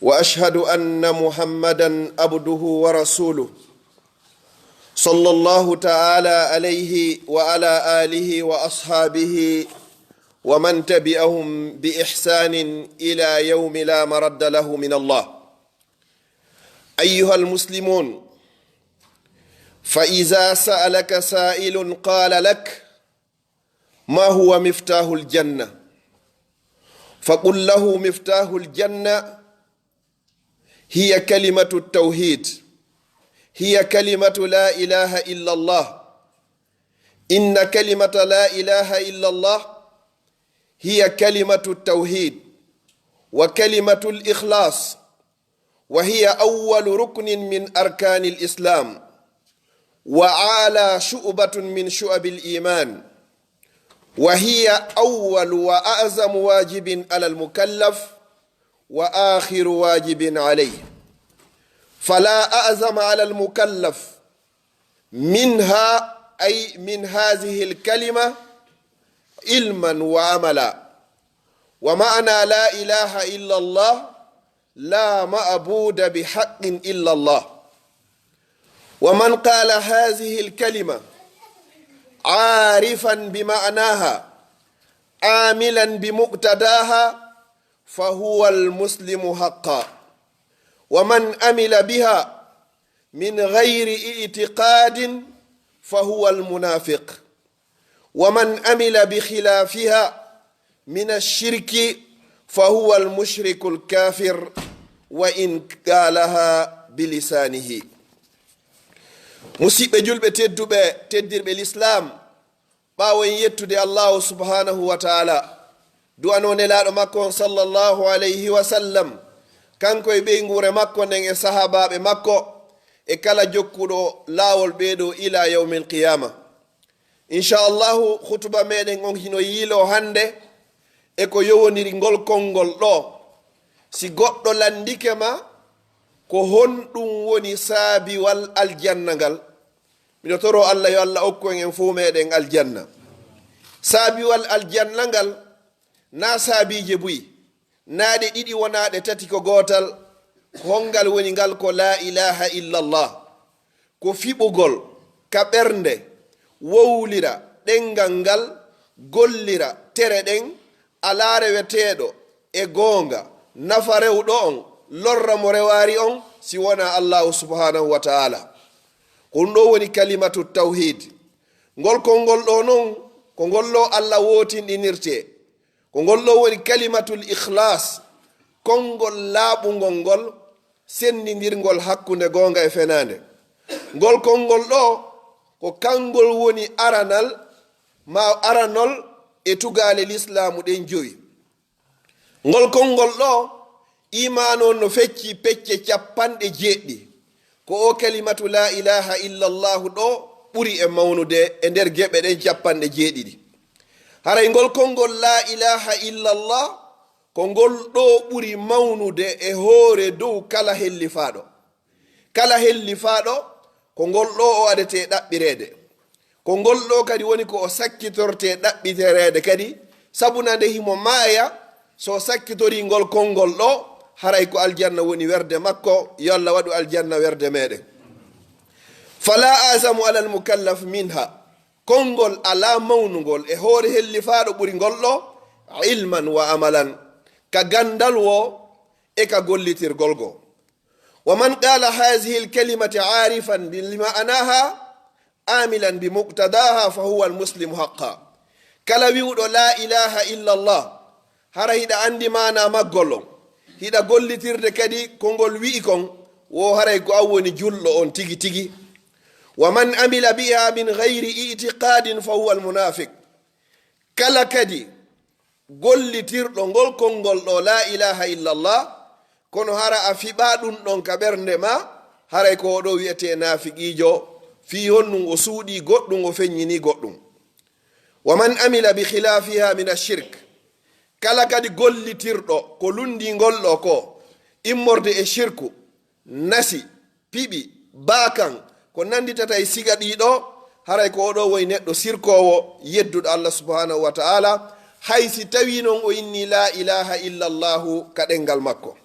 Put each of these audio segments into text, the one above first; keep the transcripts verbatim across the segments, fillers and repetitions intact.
وأشهد أن محمدا عبده ورسوله، صلى الله تعالى عليه وعلى آله وأصحابه ومن تبعهم بإحسان إلى يوم لا مرد له من الله. أيها المسلمون، فإذا سألك سائل قال لك: ما هو مفتاح الجنة؟ فقل له: مفتاح الجنة هي كلمة التوحيد، هي كلمة لا إله إلا الله. إن كلمة لا إله إلا الله هي كلمة التوحيد وكلمة الإخلاص، وهي أول ركن من أركان الإسلام، وأعلى شعبة من شعب الإيمان، وهي أول وأعظم واجب على المكلف، وآخر واجب عليه، فلا أعظم على المكلف منها، أي من هذه الكلمة، علما وعملا. ومعنى لا إله إلا الله: لا معبود بحق إلا الله. ومن قال هذه الكلمة عارفا بمعناها عاملا بمقتضاها فهو المسلم حقا، ومن عمل بها من غير اعتقاد فهو المنافق، ومن عمل بخلافها من الشرك فهو المشرك الكافر وإن قالها بلسانه. Musidɓe julɓe tedduɓe, teddirɓe Lislaam, ɓaawo en yettude Allaahu subhaanahu wa taala, du'anoo nelaaɗo makko on sallallahu alayhi wa sallam, kanko e ɓeynguure makko nden e sahaabaaɓe makko e kala jokkuɗo laawol ɓee ɗoo ilaa yawmil qiyaama. Inchallahu, hutuba meɗen on hino yiiloo hannde e ko yowondiri ngol konngol ɗoo. Si goɗɗo lanndike ma ko honɗum woni saabiwal aljanna ngal, miɗo toroo Allah yo Allah okku en, en fow meɗen aljanna. Saabiwal aljanna ngal, na saabiije buy, na ɗe ɗiɗi, wona ɗe tati, ko gootal. Ko honngal woni ngal? Ko laa ilaaha illallah. Ko fiɓugol ka ɓernde, wowlira ɗenngal ngal, gollira tere ɗen, alaa reweteeɗo e goonga, nafa rewɗo on, lorra mo rewaari on, si wonaa Allaahu subhaanahu wa ta'aala. Ko ɗum ɗoo woni kalimatu tawhiid. Ngol konngol ɗoo non, ko ngol ɗoo Allah wootinɗinirtee. Ko ngol ɗoo woni kalimatul ikhlaas, konngol laaɓungol ngol, senndindirngol hakkunde goonga e fenaande. Ngol konngol ɗoo, ko kanngol woni aranal, ma aranol e tugaale lislaamu ɗen jowi. Ngol konngol ɗoo, iimaan on no feccii pecce cappanɗe jeeɗiɗi. Ko o kalimatu laa ilaaha illallaahu ɗoo ɓuri e mawnude e nder geɓe ɗen cappanɗe jeeɗiɗi. Haray ngol konngol laa ilaaha illallah, ko ngol ɗoo ɓuri mawnude e hoore dow kala hellifaaɗo. Kala hellifaaɗo, ko ngol ɗoo o adetee ɗaɓɓireede. Ko ngol ɗoo kadi woni ko o sakkitortee ɗaɓɓitereede kadi, sabuna nde himo maaya, so o sakkitorii ngol konngol ɗoo, haray ko aljanna woni werde makko. Yo Allah waɗu aljanna werde meɗen. Falaa a'zamu alal mukallaf minha. Konngol alaa mawnungol e hoore hellifaaɗo ɓuri ngol ɗoo, ilman wa amalan, ka ganndal woo e ka gollitirgol goo. Wa man qaala haazihil kalimati aarifan bi ma'anaaha aamilan bi muqtadaaha fa huwa al muslimu haqqa. Kala wi'uɗo laa ilaaha illallah, hara hiɗa anndi maanaa maggol on, hiɗa gollitirde kadi ko ngol wi'i kon, wo haray ko an woni julɗo on tigi tigi. Wa man amila biha min gayri itiqaadin fa huwa al munaafiq. Kala kadi gollitirɗo ngol konngol ɗoo, laa ilaaha illallah, kono hara a fiɓaa ɗum ɗon ka ɓernde maa, haray ko o ɗoo wi'etee naafiqiijo, fii honɗum? O suuɗii goɗɗum, o feññinii goɗɗum. Wa man amila bi khilaafiha min ashirk. Kala kadi gollitirɗo ko lunndii ngol ɗoo ko, immorde e shirku, nasi, piɓi, baakan, ko nannditata e siga ɗii ɗoo, haray ko o ɗoo woni neɗɗo sirkoowo, yedduɗo Allah subhaanahu wa ta'aala, hay si tawii non o innii laa ilaaha illallaahu ka ɗenngal makko.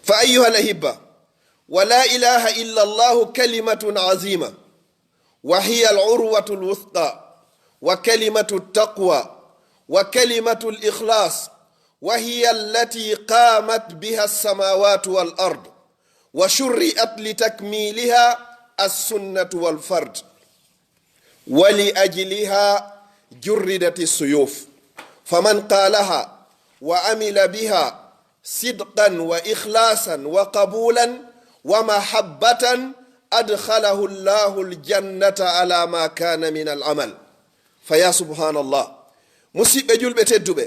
فأيها الأحبة، ولا إله إلا الله كلمة عظيمة، وهي العروة الوثقى، وكلمة التقوى، وكلمة الإخلاص، وهي التي قامت بها السماوات والأرض، وشرعت لتكميلها السنة والفرض، ولأجلها جردت السيوف، فمن قالها وعمل بها صدقا وإخلاصا وقبولا ومحبة أدخله الله الجنة على ما كان من العمل. فيا سبحان الله. Musidɓe julɓe tedduɓe,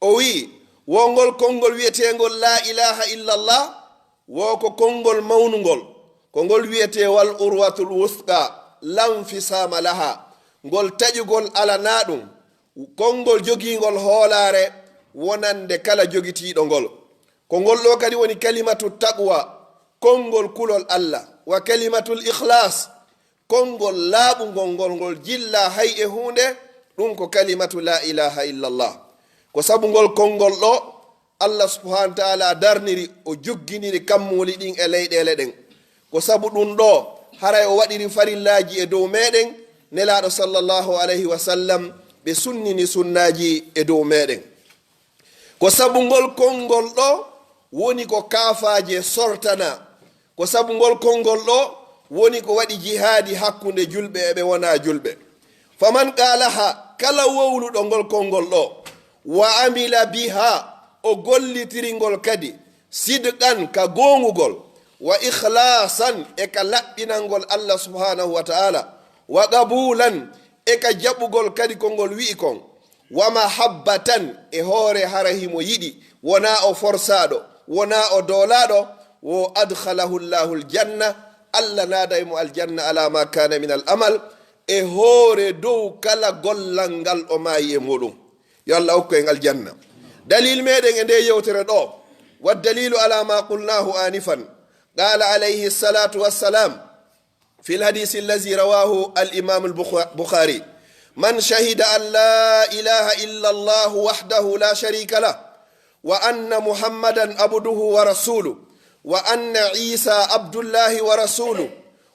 o wi'i, wo ngol konngol wi'eteengol laa ilaaha illallah, wo ko konngol mawnungol, ko ngol wi'etee wal urwatul wusqa, la nfisaama laha, ngol taƴugol alanaa ɗum, konngol jogiingol hoolaare wonande kala jogitiiɗo ngol. Ko ngol ɗo kadi woni kalimatu taqwa, konngol kulol Allah, wa kalimatul ikhlas, konngol laaɓungol ngol, ngol jillaa hay e huunde, ɗum ko kalimatu laa ilaaha illallah. Ko sabu ngol konngol ɗo, Allah subhaanahu wa ta'ala darniri, o jugginiri kammuuli ɗin e leyɗeele ɗen. Ko sabu ɗum ɗo, haray o waɗiri farillaaji e dow meɗen, Nelaaɗo sallallahu alayhi wa sallam, ɓe sunnini sunnaaji e dow meɗen. Ko sabu ngol konngol ɗo woni ko kaafaaje sortana. Ko sabu ngol konngol ɗo woni ko waɗi jihaadi hakkunde julɓe e ɓe wonaa julɓe. Faman qaalaha, kala wowluɗo ngol konngol ɗo, wa amila biha, o gollitiri ngol kadi, sidqan, ka goongugol, wa ikhlasan, e ka laɓɓinangol Allah subhaanahu wa ta'ala, wa qabulan, e ka jaɓugol kadi ko ngol wi'i kon, wa mahabbatan, e hoore hara himo yiɗi, wonaa o forsaaɗo, wonaa o doolaaɗo, wo adkhalahu Allahu aljanna, Allah naaday mo aljanna, ala ma kana min al amal, e hoore dow kala gollal ngal o maayi e muɗum. Yo Allah okku en aljanna. Dalil meɗen e nde yewtere ɗo, wa dalilu ala ma qulnahu anifan, qala alayhi salatu wassalam, في الحديث الذي رواه الإمام البخاري: من شهد أن لا إله إلا الله وحده لا شريك له، وأن محمدا عبده ورسوله، وأن عيسى عبد الله ورسوله،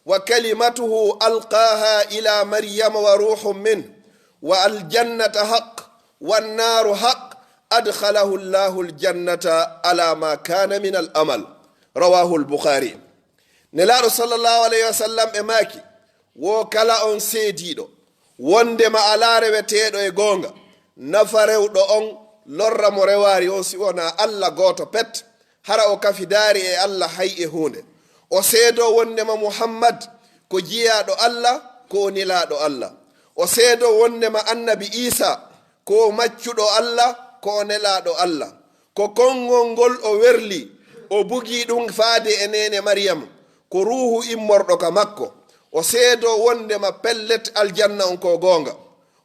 وكلمته ألقاها إلى مريم وروح منه، والجنة حق، والنار حق، أدخله الله الجنة على ما كان من العمل. رواه البخاري. Nelaaɗo sallallahu alayhi wa sallam e maaki, wo kala on seediiɗo wondema alaa reweteeɗo e goonga, nafa rewɗo on, lorra mo rewaari on, si wonaa Alla gooto pet, hara o kafidaari e Alla hay e huunde. O seedoo wondema Muhammad ko jiyaaɗo Alla, ko o nelaaɗo Alla. O seedoo wondema Annabi Iisaa ko maccuɗo Alla, ko o nelaaɗo Alla. Ko konngol ngol o werli, o bugii ɗum faade e neene Mariyam, ko ruuhu immorɗo ka makko. O seedoo wondema pellet aljanna on ko goonga.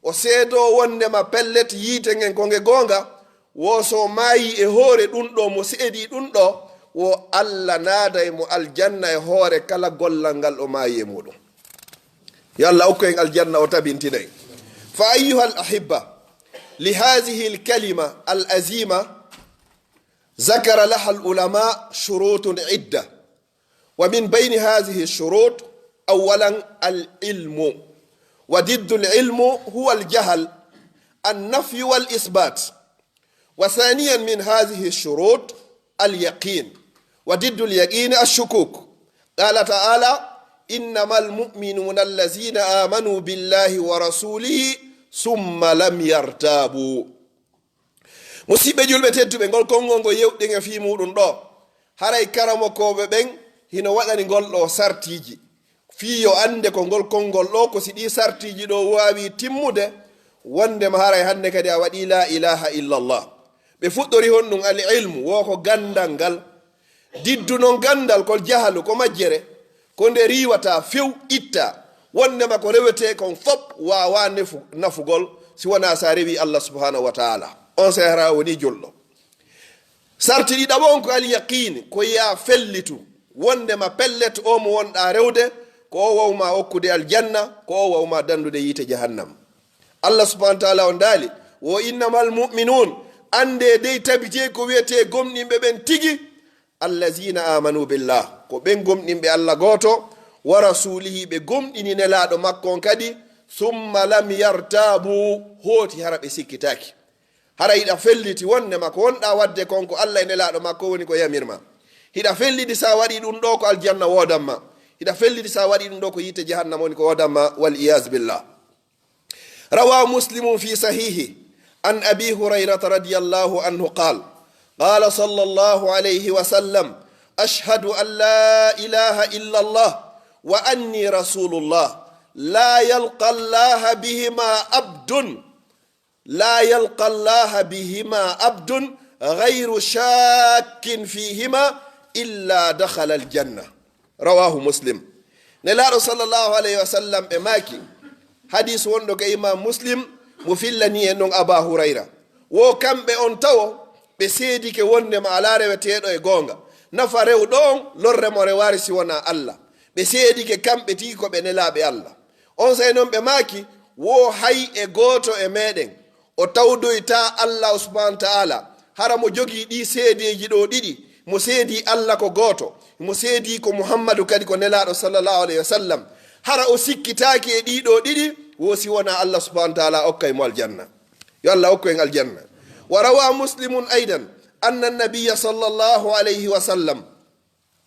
O seedoo wondema pellet yiite ngen ko nge goonga. Wo so maayii e hoore ɗum ɗo, mo seedii ɗum ɗo, wo Alla naaday mo aljanna e hoore kala gollal ngal o maayi e muɗum. Yo Allah okku en aljanna, o tabintina en. Fa ayyuhal ahibba, li hadhihi al kalima al azima, zakara laha al ulama shurutun idda. Wa min bayni hadhihi shurut, awwalan al ilmu. Wa diddu al ilmu huwa al jahl, an nafyu wal isbat. وثانيا من هذه الشروط اليقين، وضد اليقين الشكوك. قال تعالى: إنما المؤمنون الذين آمنوا بالله ورسوله ثم لم يرتابوا. Musiɓɓe julɓe tedduɓe, ngol konngol ngo yewɗen e fii muɗum ɗo, haray karamokooɓe ɓen hino waɗani ngol ɗo sartiiji. Fii yo annde ko ngol konngol ɗo, ko si ɗii sartiiji ɗo waawi timmude, wondema haray hannde kadi a waɗii laa ilaaha illallah. Ɓe fuɗɗori honɗum? Al ilmu, wo ko ganndal ngal. Diddu non ganndal, ko jahalu, ko majjere, ko nde riiwataa few, ittaa. Wondema ko rewetee kon fop waawaa nefu-, nafugol si wonaa si a rewii Allah subhanahu wa ta'ala. On se hara woni julɗo. Sarti ɗiɗaɓo on ko al yaqiin, ko yaa fellitu, wondema pellet o mo wonɗaa rewde, ko o waw ma okkude aljanna, ko o waw ma dandude yiite jahannam. Allah subhanahu wa ta'ala on daali, wo innamal mu'minun, annde dey tabitee ko wi'etee gomɗinɓe ɓen tigi, Allazina amanu billah, ko ɓen gomɗinɓe Allah gooto, wa rasulihi, ɓe gomɗini nelaaɗo makko on kadi, summa lam yartabu, hooti hara ɓe sikkitaaki. Hara hiɗa felliti wonnde ma ko wonɗaa waɗde kon ko Allah e nelaaɗo makko woni ko yamir ma. Hiɗa felliti sa waɗi ɗum ɗo ko aljanna woodan ma. Hiɗa felliti sa waɗi ɗum ɗo ko yiite jahannama woni ko woodan ma, wal iyaz billah. روى مسلم في صحيحه عن أبي هريرة رضي الله عنه قال: قال صلى الله عليه وسلم: أشهد أن لا إله إلا الله وأني رسول الله، لا يلقى الله بهما عبد، لا يلقى الله بهما عبد غير شاك فيهما إلا دخل الجنة. رواه مسلم. Nelaaɗo sallallahu alayhi wa sallam ɓe maaki, hadis wonɗo ka Imam Muslim, mo fillani en ɗon Aba Hurayra, wo kamɓe on tawo ɓe seedike wonde ma alaa reweteeɗo e goonga, nafa rewɗo on, lorre mo rewaari si wonaa Allah. Ɓe seedike kamɓe tigi ko ɓe nelaaɓe Allah. On sey non ɓe maaki, wo hay e gooto e meɗen o tawdoyta Allah subhanahu wa ta'ala, hara mo jogii ɗi seedeeji ɗo ɗiɗi, mo seedii Allah ko gooto, mo seedii ko Muhammadu kadi ko nelaaɗo sallallahu alayhi wa sallam, hara o sikkitaaki e ɗi ɗo ɗiɗi, wo si wonaa Allah subhanahu wa ta'ala okkay mo aljanna. Yo Allah okku en aljanna. وروى مسلم أيضا أن النبي صلى الله عليه وسلم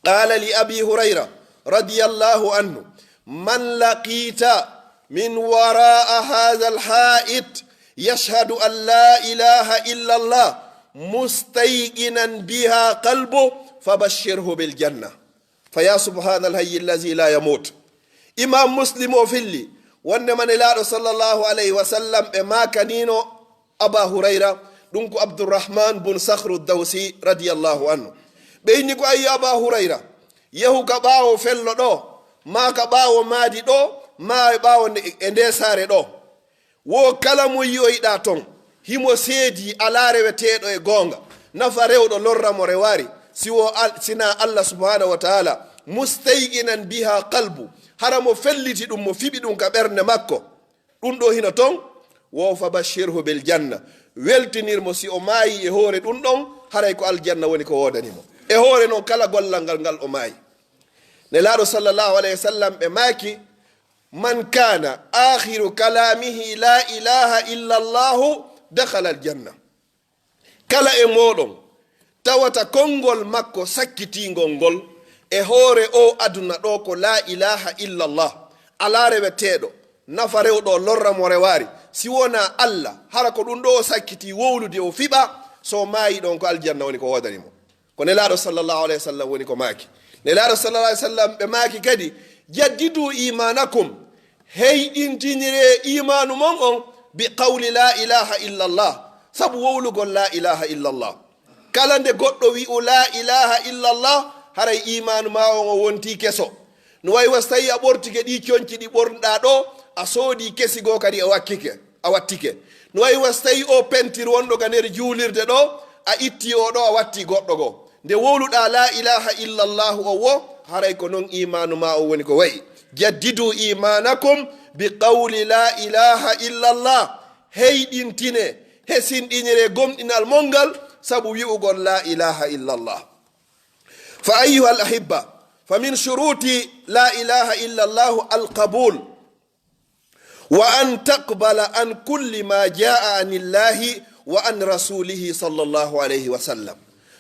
قال لأبي هريرة رضي الله عنه: من لقيت من وراء هذا الحائط يشهد أن لا إله إلا الله مستيقنا بها قلبه فبشره بالجنة. فيا سبحان الحي الذي لا يموت. Imam Muslim o filli wonde ma nelaaɗo sallallahu alayhi wa sallam ɓe maakaniino Aba Hurayra, ɗum ko Abdurrahman bun Sakhru Dawsi radiyallahu anhu. Ɓe inni ko: "Ayyo Aba Hurayra, yahu ka ɓaawo fello ɗo, maa ka ɓaawo maadi ɗo, maa e ɓaawo nde, e nde saare ɗo. Wo kala mo yi'oyɗaa ton, himo seedii alaa reweteeɗo e goonga, nafa rewɗo lorra mo rewaari, si wo Al-, sinaa Allah subhanahu wa ta'ala, mustayqinan biha qalbu, hara mo felliti ɗum, mo fiɓi ɗum ka ɓernde makko." Ɗum ɗo hino ton, wo fa bashirhu bil janna. Weltinir mo si o maayi e hoore ɗum ɗon, haray ko aljanna woni ko woodani mo. E hoore non kala gollal ngal ngal o maayi. Nelaaɗo sallallahu alayhi wa sallam ɓe maaki, "Man kana akhiru kalamihi la ilaha illa Allahu dakhala al janna." Kala e mooɗon tawata konngol makko sakkitiingol ngol e hoore o aduna ɗo ko laa ilaaha illallah, alaa reweteeɗo, nafa rewɗo, lorra mo rewaari, si wonaa Allah, hara ko ɗum ɗo o sakkiti wowlude o fiɓa, so maayi ɗon ko aljanna woni ko woodani mo. Ko Nelaaɗo sallallahu alayhi wa sallam woni ko maaki. Nelaaɗo sallallahu alayhi wa sallam ɓe maaki kadi, "Jaddidu imaanakum." Heyɗintiniree iimaanu mon on bi qawli laa ilaaha illallah, sabu wowlugol laa ilaaha illallah. Kala nde goɗɗo wi'u laa ilaaha illallah, haray iimaanu maa on o wontii keso. No wayi wa so tawii a ɓortike ɗii conci ɗi ɓornuɗaa ɗo, a soodii kesi goo kadi a wakkike, a wattike. No wayi wa so tawii oo pentir wonɗo ga nder juulirde ɗo, a ittii oo ɗo, a wattii goɗɗo goo. Nde wowluɗaa laa ilaaha illallahu o wo, haray ko non iimaanu maa o woni ko wayi. Jaddidu iimaanakum bi qawli laa ilaaha illallah. Heyɗintine, hesinɗinire gomɗinal mon ngal sabu wi'ugol laa ilaaha illallah. Fa ayyuhal ahibba, fa min shuruti laa ilaaha illallahu alqabul. Wa an taqbala an kulli ma jaa anillahi wa an rasulihi sallallahu alayhi wa sallam.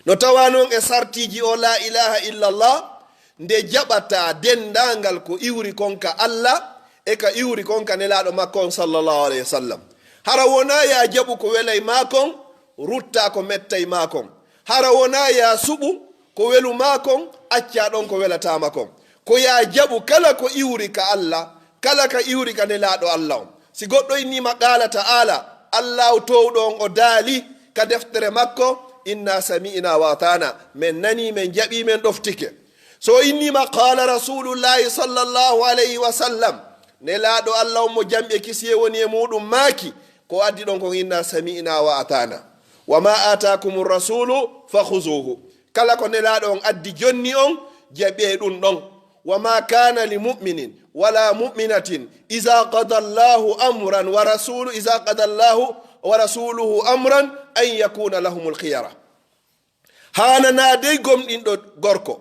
No tawa non e sartiiji o laa ilaaha illallah, nde jaɓata denndaangal ko iwri kon ka Allah e ka iwri kon ka Nelaaɗo makko on sallallahu alayhi wa sallam. Hara wonaa ya jaɓu ko welay maa kon, rutta ko mettay maa kon. Hara wonaa ya suɓu ko welu maa kon, accaa ɗon ko welataa ma kon. Ko ya jaɓu kala ko iwri ka Allah, kala ka iwri ka Nelaaɗo Allah on. Si goɗɗo inniima qaala ta'ala, Allaahu toowɗo on o daali ka deftere makko, inna sami'na wa ata'na, men nanii, men jaɓii, men ɗoftike. So o inniima qaala rasulullahi sallallahu alayhi wa sallam, Nelaaɗo Allah on mo jam e kisiyee woni e muuɗum maaki, ko addi ɗon kon inna sami'na wa ata'na. Wa ma ataakumu rasulu fa khuzuhu. Kala ko Nelaaɗo on addi jonni on, jaɓee ɗum ɗon. Wa ma kana li mu'minin wala mu'minatin iza qada Allahu amran wa rasulu, iza qada Allahu wa rasuluhu amran an yakuna lahumul khiyara. Haananaa dey gomɗinɗo gorko,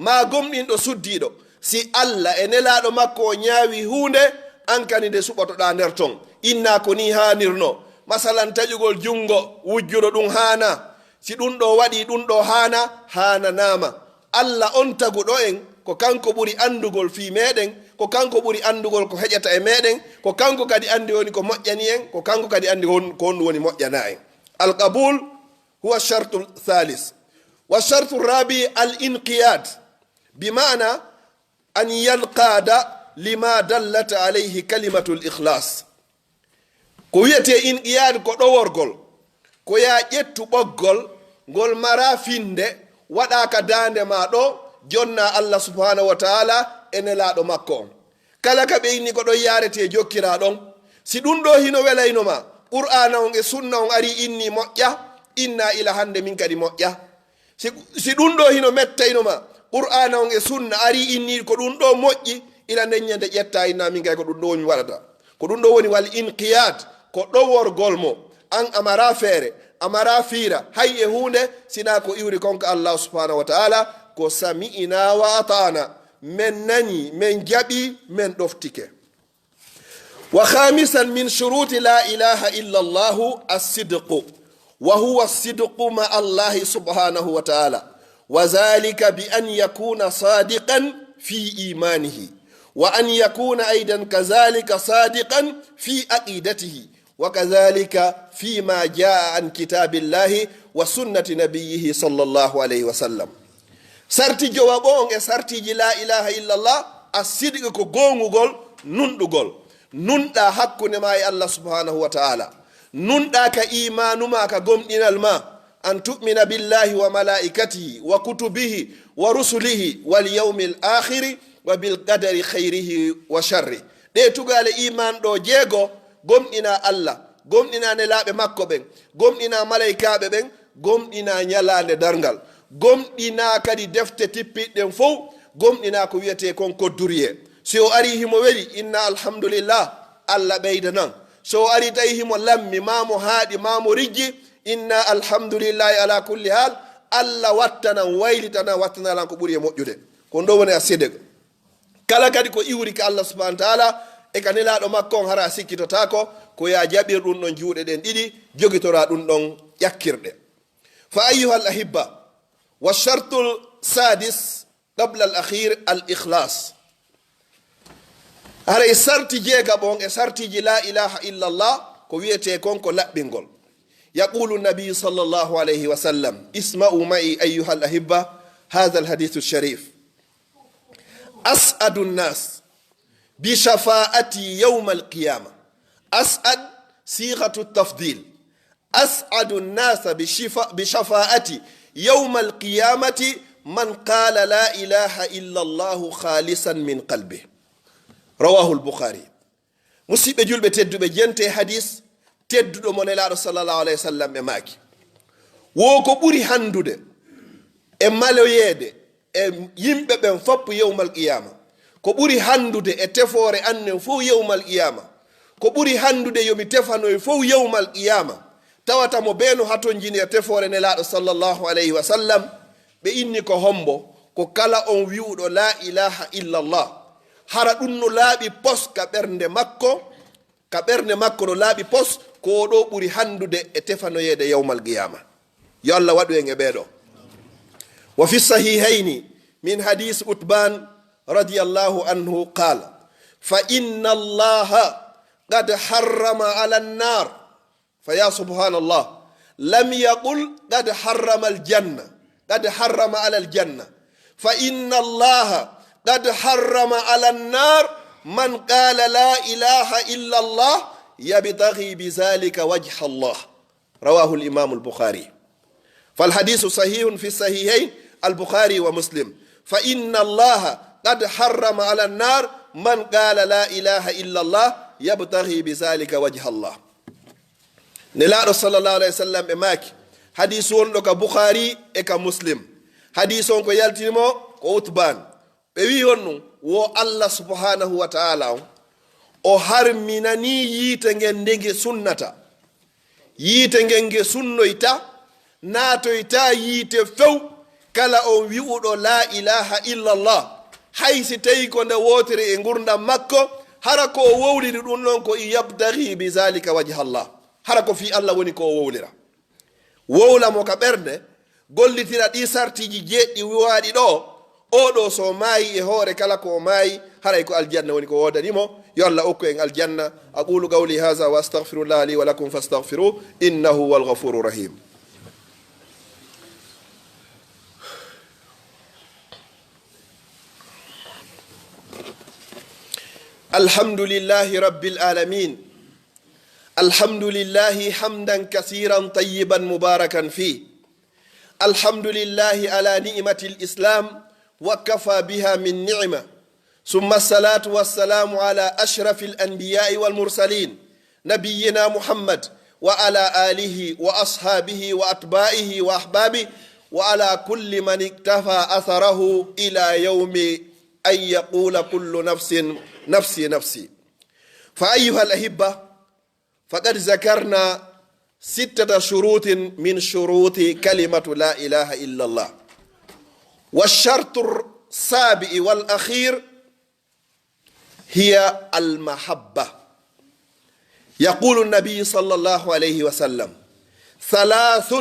maa gomɗinɗo suddiiɗo, si Alla e Nelaaɗo makko o ñaawi huunde, an kadi nde suɓotoɗaa nder ton, inna ko nii haanirno. Masalan, taƴugol junngo, wujjuɗo ɗum haanaa. Si ɗum ɗoo waɗii, ɗum ɗoo haanaa, haananaama. Alla on taguɗo en, ko kanko ɓuri anndugol fii meeɗen, ko kanko ɓuri anndugol ko heƴata e meeɗen, ko kanko kadi anndi woni ko moƴƴani en, ko kanko kadi anndi won-, ko honɗum woni moƴƴanaa en. Alqabul huwa shartu thalis. Wa shartu rabi al inqiyad, bi maana an yanqada lima dallat alayhi kalimatul ikhlas. Ko wiyetee inqiyaad ko ɗoworgol, ko yaa ƴettu ɓoggol ngol maraa finnde, waɗaa ka daande maa ɗoo, jonnaa Alla subhaanahu wa taala e Nelaaɗo makko on. Kala ka ɓe inni ko ɗon yaaretee, jokkiraa ɗon. Si ɗun ɗoo hino welayno maa, Qur'aana on e Sunna on arii inni moƴƴa, inna ila hannde min kadi moƴƴa. Si, si ɗun ɗoo hino mettayno ma, Qur'aana on e Sunna arii inni ko ɗun ɗoo moƴƴi, ila nden ñande ƴettaa inna min kay ko ɗun ɗoo woni mi waɗata. Ko ɗun ɗoo woni wal inqiyad, ko ɗoworgol mo. An a maraa feere, a maraa fiira, hay e huunde, sinaa ko iwri kon ka Allaahu subhaanahu wa taala, ko sami'na wa ata'na. Men nanii, men jaɓii, men ɗoftike. وخامسا من شروط لا إله إلا الله الصدق، وهو الصدق مع الله سبحانه وتعالى، وذلك بأن يكون صادقا في إيمانه، وأن يكون أيضا كذلك صادقا في عقيدته، وكذلك فيما جاء عن كتاب الله وسنة نبيه صلى الله عليه وسلم. Sarti jowaɓo on e sartiiji laa ilaaha illallah, a sidqi ko goongugol, nunɗugol. Nunɗaa hakkunde maa e Allah subhaanahu wa ta'ala. Nunɗaa ka iimaanu maa, ka gomɗinal maa. An tu'mina billahi wa malaa'ikatihi wa kutubihi wa rusulihi wal yawmil aakhiri wa bil qadari khayrihi wa sharri. Ɗee tugaale iimaan ɗoo jeego, gomɗinaa Allah, gomɗinaa nelaaɓe makko ɓen, gomɗinaa malaykaaɓe ɓen, gomɗinaa ñalaande darngal, gomɗinaa kadi defte tippiiɗe ɗen fow, gomɗinaa ko wiyetee kon kodduriyee. Si o arii himo weli, inna alhamdulillah, Allah ɓeydanan. So o arii tawi himo lammi, maa mo haaɗi, maa mo rijji, inna alhamdulillahi ala kulli haal, Allah wattanan, waylitanan, wattanalan ko ɓuri e moƴƴude. Ko ɗun ɗoo woni a sidq. Kala kadi ko iwri ka Allah subhaanahu wa ta'ala e ka Nelaaɗo makko on, hara a sikkitotaako, ko yo a jaɓir ɗun ɗon juuɗe ɗen ɗiɗi, jogitoraa ɗun ɗon ƴakkirɗe. Fa ayyuhal ahibba, wa shartul sadis qabla al akhir al ikhlas. Haray sarti jeegaɓo on e sartiiji laa ilaaha illallah ko wiyetee kon ko laɓɓingol. Yaqulu nabi sallallahu alayhi wa sallam, isma'u ma'i ayyuhal ahibba, hadha al hadithu sharif. أسعد الناس بشفاعتي يوم القيامة. أسعد صيغة التفضيل. أسعد الناس بشفا-، بشفاعتي يوم القيامة من قال لا إله إلا الله خالصا من قلبه. رواه البخاري. Musiɓɓe julɓe tedduɓe, jente hadis tedduɗo mo Nelaaɗo sallallahu alayhi wa sallam ɓe maaki, wo ko ɓuri hanndude e maloyeede e yimɓe ɓen fof yawmal qiyaama, ko ɓuri hanndude e tefoore an nden fof yawmal qiyaama, ko ɓuri hanndude yo mi tefanoy fof yawmal qiyaama, tawata mo bee no hatonjini e tefoore Nelaaɗo sallallahu alayhi wa sallam, ɓe inni ko hombo? Ko kala on wi'uɗo laa ilaaha illallah, hara ɗun no laaɓi pos ka ɓernde makko, ka ɓernde makko no laaɓi pos, ko o ɗoo ɓuri hanndude e tefanoyeede yawmal qiyaama. Yo Allah waɗu en e ɓee ɗoo. Wa fi sahihayni min hadis Utban radiyallahu anhu qaala, fa inna Allaha qad harrama ala annar. Fa ya subhanallah, lam yaqul qad harrama al janna, qad harrama ala al janna. Fa inna Allaha qad harrama ala annar man qala la ilaha illa Allah yabtaghi bi dhalika wajha Allah. Rawahu al imam al Bukhari. Fal hadithu sahihun fi sahihayn al Bukhari wa Muslim. Fa inna Allaha qad harrama ala annar man qala la ilaha illa Allah yabtaghi bi dhalika wajha Allah. Nelaaɗo sallallahu alayhi wa sallam ɓe maaki, hadiisu wonɗo ka Bukhari e ka Muslim. Hadiisu on ko yaltini mo ko Utbaan. Ɓe wi'i honɗun? Wo Allah subhanahu wa ta'ala on, o harminanii yiite ngen nde nge sunnata. Yiite ngen nge sunnoyta, naatoyta yiite few kala on wi'uɗo la ilaha illallah, hay si tawi ko nde wootere e ngurdam makko, hara ko o wowliri ɗum ɗon ko in yabtaghi bi zalika wajha Allah, hara ko fii Allah woni ko o wowlira. Wowla mo ka ɓernde, gollitira ɗi sartiiji jeeɗiɗi wiwaaɗi ɗo, oɗo so maayi e hoore kala ko o maayi, haray ko aljanna woni ko woodani mo. Yo Allah okku en aljanna. Aqulu qawli hadha wa astaghfirullah li wa lakum fastaghfiruh, innahu huwal ghafurur rahim. الحمد لله رب العالمين. الحمد لله حمدا كثيرا طيبا مباركا فيه. الحمد لله على نعمة الإسلام وكفى بها من نعمة. ثم الصلاة والسلام على أشرف الأنبياء والمرسلين نبينا محمد وعلى آله وأصحابه وأتباعه وأحبابه وعلى كل من اقتفى أثره إلى يوم أن يقول كل نفس نفسي نفسي. فأيها الأحبة، فقد ذكرنا ستة شروط من شروط كلمة لا إله إلا الله. والشرط السابع والأخير هي المحبة. يقول النبي صلى الله عليه وسلم: ثلاث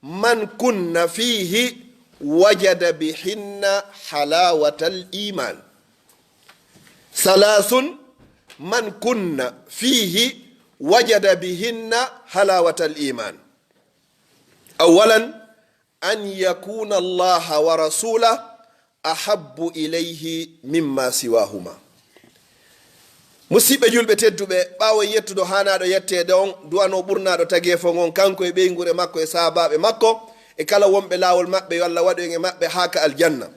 من كن فيه وجد بهن حلاوة الإيمان. ثلاث من كن فيه وجد بهن حلاوة الإيمان. أولا، أن يكون الله ورسوله أحب إليه مما سواهما. Musiɓɓe julɓe tedduɓe, ɓaawo yettude haanaaɗo yetteede on, du'anoo ɓurnaaɗo tageefo ngon, kanko e ɓeynguure makko e sahaabaaɓe makko, e kala wonɓe laawol maɓɓe, yo Allah waɗu en e maɓɓe haa ka aljanna.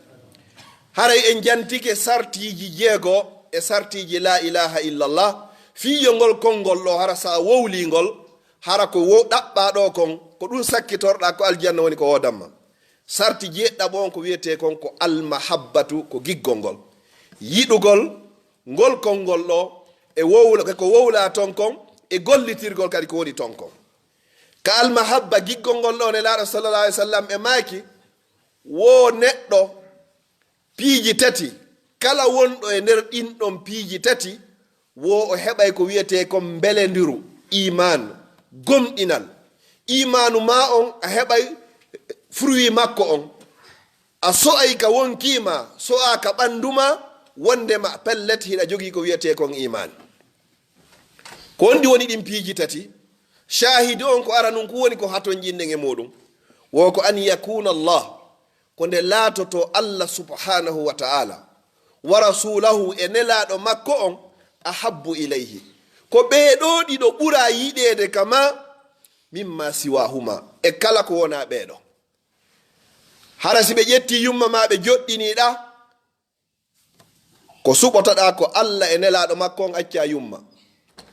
Haray en jantike sartiiji jeego e sartiiji laa ilaaha illallah, fii yo ngol konngol ɗoo, hara so a wowlii ngol, hara ko wo-, ɗaɓɓaa ɗoo kon, ko ɗum sakkitorɗaa, ko aljanna woni ko woodanma. Sarti jeeɗiɗaɓo on ko wiyetee kon ko almahabbatu, ko giggol ngol. Yiɗugol ngol konngol ɗoo, e wowla, ko wowlaa ton kon, e gollitirgol kadi ko woni ton kon. Ka almahabba, giggol ngol ɗoo, Nelaaɗo sallallahu alaihi wasallam e maaki, wo neɗɗo piiji tati, kala wonɗo e nder ɗin ɗon piiji tati, wo o heɓay ko wiyetee kon mbelendiru, iman, gomɗinal. Imaanu maa on, a heɓay fruit makko on. A so'ay ka wonkii maa, so'aa ka ɓandu maa, wonndema pellet hiɗa jogii ko wiyetee kon iman. Ko honɗi woni ɗin piiji tati? Shaahidi on ko aranun, ko woni ko hatonjinɗen e muɗum. Wo ko an yakuna Allah, ko nde laatotoo Allah subhanahu wa ta'ala, wa rasulahu, e Nelaaɗo makko on, ahabbu ilayhi. Ko ɓee ɗoo ɗiɗo ɓuraa yiɗeede ka maa, mimma siwahuma, e kala ko wonaa ɓee ɗoo. Hara si ɓe ƴettii yumma maa ɓe joɗɗinii ɗaa, ko suɓotoɗaa ko Allah e Nelaaɗo makko on, accaa yumma.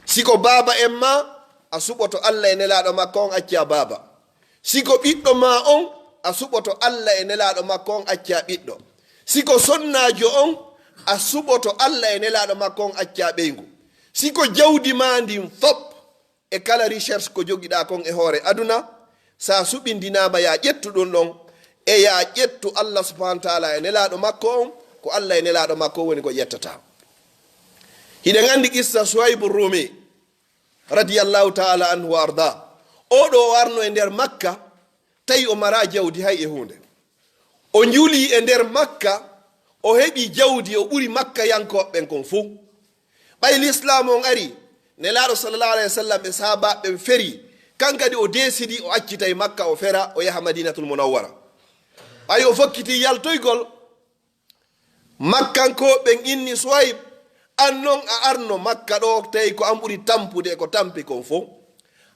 Si ko baaba en maa, a suɓoto Allah e Nelaaɗo makko on, accaa baaba. Si ko ɓiɗɗo maa on, a suɓoto Allah e Nelaaɗo makko on, accaa ɓiɗɗo. Si ko sonnaajo on, a suɓoto Allah e Nelaaɗo makko on, accaa ɓeyngu. Si ko jawdi maa ndin fop, e kala recherche ko jogiɗaa kon e hoore aduna, sa suɓindinaama, yaa ƴettu ɗum ɗon, e yaa ƴettu Allah subhanahu wa ta'ala e Nelaaɗo makko on, ko Allah e Nelaaɗo makko woni ko ƴettata. Hiɗen anndi qissa Suhaybu Rumi, radiyallahu ta'ala anhu wa arda. Oo ɗoo o arno e nder Makka, tawi o maraa jawdi hay e huunde. O njuli e nder Makka, o heɓi jawdi, o ɓuri Makkayankooɓe ɓen kon fuu. Ɓay Lislaamu on ari, Nelaaɗo sallallahu alayhi wa sallam e sahaabaaɓe ɓen feri, kan kadi o deesidi, o accitay Makka, o fera, o yaha Madinatul Munawwara. Ɓay o fokkiti yaltoygol, Makkankooɓe ɓen inni Suwayb, an non a arno Makka ɗoo, tawi ko an ɓuri tampude e ko tampi kon fow.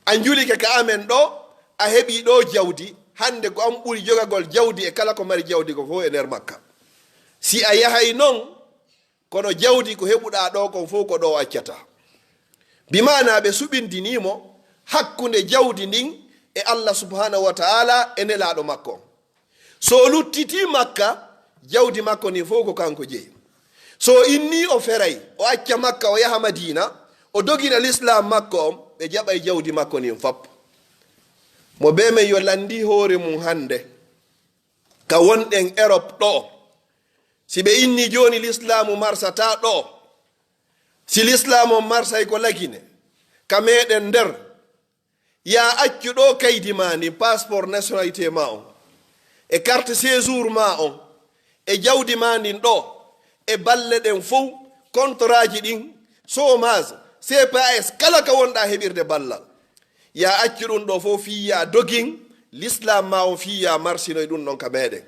A njulike ka amen ɗoo, a heɓii ɗoo jawdi, hannde ko an ɓuri jogagol jawdi e kala ko mari jawdi ko fow e nder Makka. Si a yahay non, kono jawdi ko heɓuɗaa ɗoo kon fow ko ɗoo accataa. Bi maanaa ɓe suɓindinii mo hakkunde jawdi ndin e Allah subhanahu wa ta'ala e Nelaaɗo makko on. So o luttitii Makka, jawdi makko ndin fow ko kanko jeyi. So o innii o feray, o acca Makka, o yaha Madiina, o dogina Lislaam makko on, ɓe jaɓay jawdi makko ndin fop. Mo bee men yo lanndi hoore mum hannde, ka wonɗen Erop ɗoo. Si ɓe inni jooni lislaamu marsataa ɗoo, si lislaamu on marsay ko Lagine, ka meɗen nder, yaa accu ɗoo kaydi maa ndin, passeport nationalité maa on, e carte séjour maa on, e jawdi maa ndin ɗoo, e balle ɗen fow, kontoraaji ɗin, chômage, C P A S, kala ka wonɗaa heɓirde ballal. Yaa accu ɗum ɗoo fow fii yaa dogin, lislaam maa on fii yaa marsinoy ɗum ɗon ka meɗen.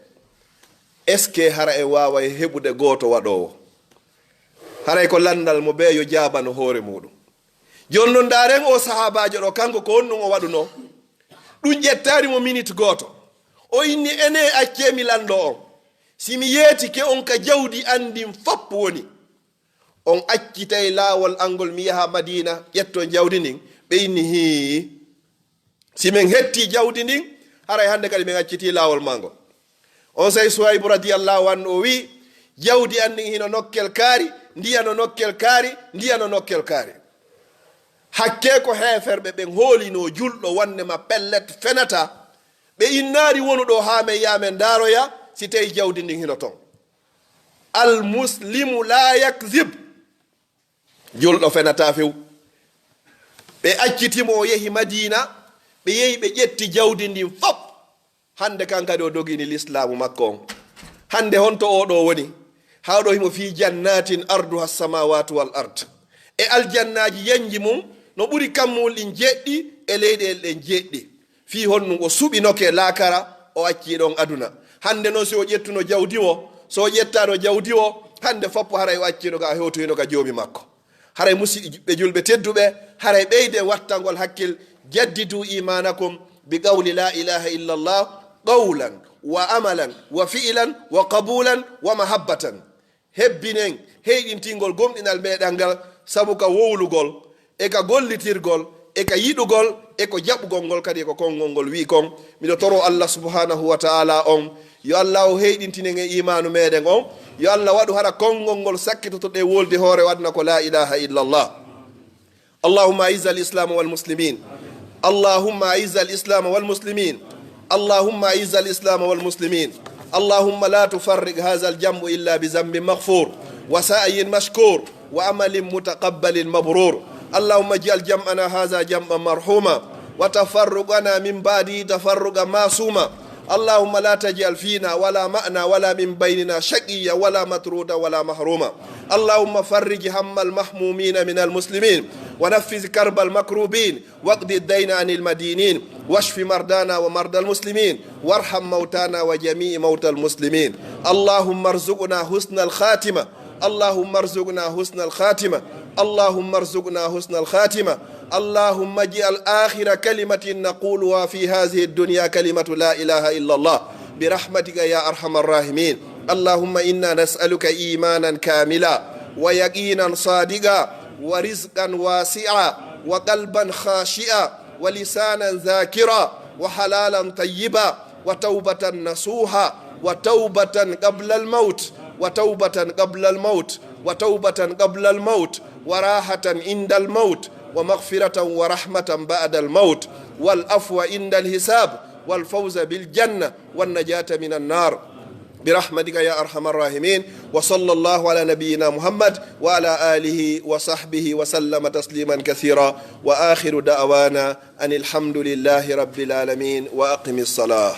Est-ce que hara e waaway heɓude gooto waɗoowo? Haray ko lanndal mo bee yo jaabano hoore muuɗum. Jooni non, ndaaren oo sahaabaajo ɗoo, kanko ko honɗum o waɗunoo? Ɗum ƴettaali mo minit gooto. O inni, enee, accee mi lanndoo on. Si mi yeetike on ka jawdi an ndin fop woni, on accitay laawol an ngol, mi yaha Madiina, ƴetton jawdi ndin? Ɓe inni, hii. Si men hettii jawdi ndin, haray hannde kadi men accitii laawol maa ngol. Onsay Suwaybu radiyallahu anhu o wi'i, jawdi an ndin hino nokkel kaari, ndi ya no nokkel kaari, ndi ya no nokkel kaari. Hakkee ko heeferɓe ɓen hoolinoo julɗo wonnde ma pellet fenataa, ɓe innaali wonu ɗoo haa men yaha men ndaaroya si tawii jawdi ndin hino ton. Al muslimu laa yakzib. Julɗo fenataa few. Ɓe acciti mo, o yehi Madiina, ɓe yehi ɓe ƴetti jawdi ndin fop. Hannde kan kadi o dogini lislaamu makko on. Hannde honto oo ɗoo woni? Haa ɗoo himo fii jannatin arduha samawatu wal ard. E aljannaaji yanji mum no ɓuri kammuuli ɗin jeɗɗi e leyɗeele ɗen jeɗɗi. Fii honɗum? O suɓinoke laakara, o accii ɗon aduna. Hannde non, si o ƴettuno jawdi o, so o ƴettaano jawdi o, hannde fop haray o acciino ka, o hewtoyino ka Joomi makko. Haray musiɓɓe julɓe tedduɓe, haray ɓeyden wattangol hakkil, jaddidu imanakum bi qawli la ilaha illa Allah, qawlan wa amalan wa fi'lan wa qabulan wa mahabbatan. Hebbinen heyɗintingol gomɗinal meɗen ngal, sabu ka wowlugol, e ka gollitirgol, e ka yiɗugol, e ko jaɓugol ngol kadi, e ko konngol ngol wi'i kon. Miɗo toro Allah subhanahu wa ta'ala on, yo Allah o heyɗintinen e imaanu meɗen on, yo Allah waɗu hara konngol ngol sakkitotoɗen wolde hoore o aduna ko la ilaha illa Allah. اللهم أعز الإسلام والمسلمين. اللهم أعز الإسلام والمسلمين. اللهم أعز الإسلام والمسلمين. اللهم لا تفرق هذا الجمع إلا بذنب مغفور وسعي مشكور وعمل متقبل مبرور. اللهم اجعل جمعنا هذا جمعا مرحوما وتفرقنا من بعده تفرقا معصوما. اللهم لا تجعل فينا ولا معنا ولا من بيننا شقيا ولا مطرودا ولا محروما. اللهم فرج هم المهمومين من المسلمين ونفس كرب المكروبين واقض الدين عن المدينين واشف مرضانا ومرضى المسلمين وارحم موتانا وجميع موتى المسلمين. اللهم ارزقنا حسن الخاتمة. اللهم ارزقنا حسن الخاتمة. اللهم ارزقنا حسن الخاتمة. اللهم اجعل آخر كلمة نقولها في هذه الدنيا كلمة لا إله إلا الله برحمتك يا أرحم الراحمين. اللهم إنا نسألك إيمانا كاملا ويقينا صادقا ورزقا واسعا وقلبا خاشعا ولسانا ذاكرا وحلالا طيبا وتوبة نصوحا وتوبة قبل الموت وتوبة قبل الموت وتوبة قبل الموت وراحة عند الموت ومغفرة ورحمة بعد الموت والعفو عند الحساب والفوز بالجنة والنجاة من النار برحمتك يا أرحم الراحمين. وصلى الله على نبينا محمد وعلى آله وصحبه وسلم تسليما كثيرا. وآخر دعوانا أن الحمد لله رب العالمين. وأقم الصلاة.